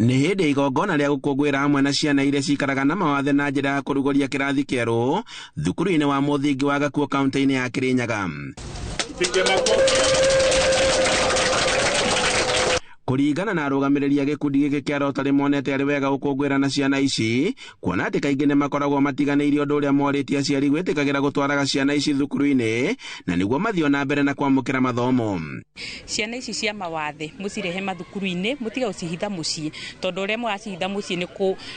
Nĩ hĩndĩ igongona rĩa gũkũngũĩra hamwe na ciana iria cikaraga na mawathe na njĩra ya kũrugũria kĩrathi kĩerũ thukuru-inĩ wa mũthingi wa Gakuo kaunti-inĩ ya Kirinyaga. Kũringana na arũgamĩrĩri a gĩkundi gĩkĩ kĩa Rotary monete arĩ wega gũkũngũĩra na ciana ici kuona atĩ kaingĩ nĩ makoragwo matiganĩirie ũndũ ũrĩa morĩtie aciari gwĩtĩkagĩra gũtwaraga ciana ici thukuru-inĩ na nĩguo mathiĩ na mbere na kwamũkĩra mathomo. Ciana ici cia mawathe mũcirehe mathukuru-inĩ, mũtige gũcihitha mũciĩ, tondũ ũrĩa mũracihitha mũciĩ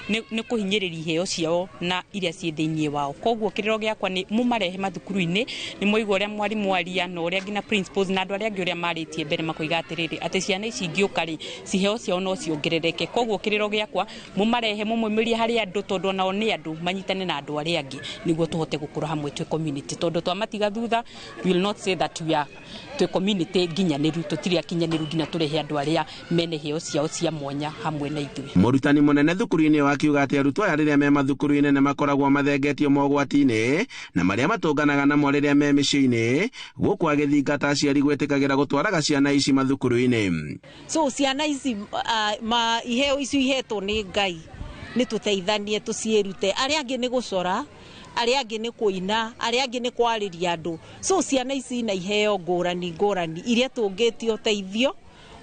nĩ kũhinyĩrĩria iheo ciao na iria ciĩ thĩinĩ wao. Koguo kĩrĩro gĩakwa nĩ mũmarehe mathukuru-inĩ, nĩ mwaigua ũrĩa mwarimũ aria na ũrĩa nginya principals na andũ arĩa angĩ ũrĩa marĩtie mbere makoiga atĩrĩrĩ, atĩ ciana ici ingĩũka rĩ, ciheo ciao no ciongerereke. Koguo kĩrĩro gĩakwa mũmarehe mũmaumĩrie harĩ andũ, tondũ onao nĩ andũ, manyitane na andũ arĩa angĩ nĩguo tũhote gũkũra hamwe twĩ community, tondũ twamatiga thutha we will not say that we are twĩ community nginyanĩru, tũtirĩ akinyanĩru nginya tũrehe andũ arĩa mena iheo ciao cia mwanya hamwe na ithuĩ. Mũrutani mũnene thukuru-inĩ ĩyo akiuga atĩ arutwo aya rĩrĩa me mathukuru-inĩ nĩ makoragwo mathengetio mogwati-inĩ na marĩa matũnganaga namo rĩrĩa me mĩciĩ-inĩ, gũkũ agĩthingata aciari gwĩtĩkagĩra gũtwaraga ciana ici mathukuru-inĩ. So ciana ici ma iheo icio ihetwo nĩ Ngai nĩ tũteithanie tũciĩrute, arĩa angĩ nĩ gũcora, arĩa angĩ nĩ kũina, arĩa angĩ nĩ kwarĩria andũ. So ciana ici na iheo ngũrani ngũrani iria tũngĩtio ũteithio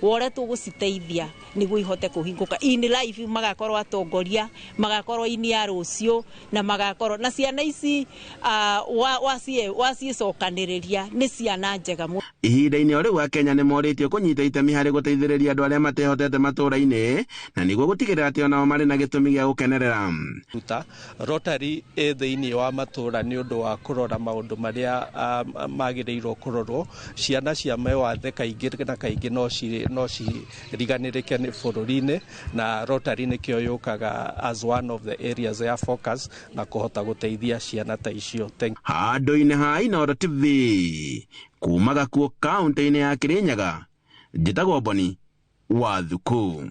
wa ũrĩa tũgũciteithia nĩguo ihote kũhingũka in life, magakorwo atongoria, magakorwo ini a rũciũ, na magakorwo na ciana ici waciĩcokanĩrĩria nĩ ciana njega mũno. Ihinda-inĩ o rĩu Akenya nĩ morĩtio kũnyita itemi harĩ gũteithĩrĩria andũ arĩa matehotete matũũra-inĩ na nĩguo gũtigĩrĩra atĩ onao marĩ na gĩtũmi gĩa gũkenerera. Ruta Rotary ĩ thĩinĩ wa matũũra nĩ ũndũ wa kũrora maũndũ marĩa magĩrĩirwo kũrorwo. Ciana cia mawathe kaingĩ na kaingĩ no ciriganĩrĩke nĩ bũrũri-inĩ, na Rotary nĩkĩo yũkaga as one of the areas ya focus na kũhota gũteithia ciana ta icio. Thank you. Handũ-inĩ ha Inooro TV kuma Gakuo kaunti-inĩ ya Kirinyaga, njĩtagwo Boni wa Thuku.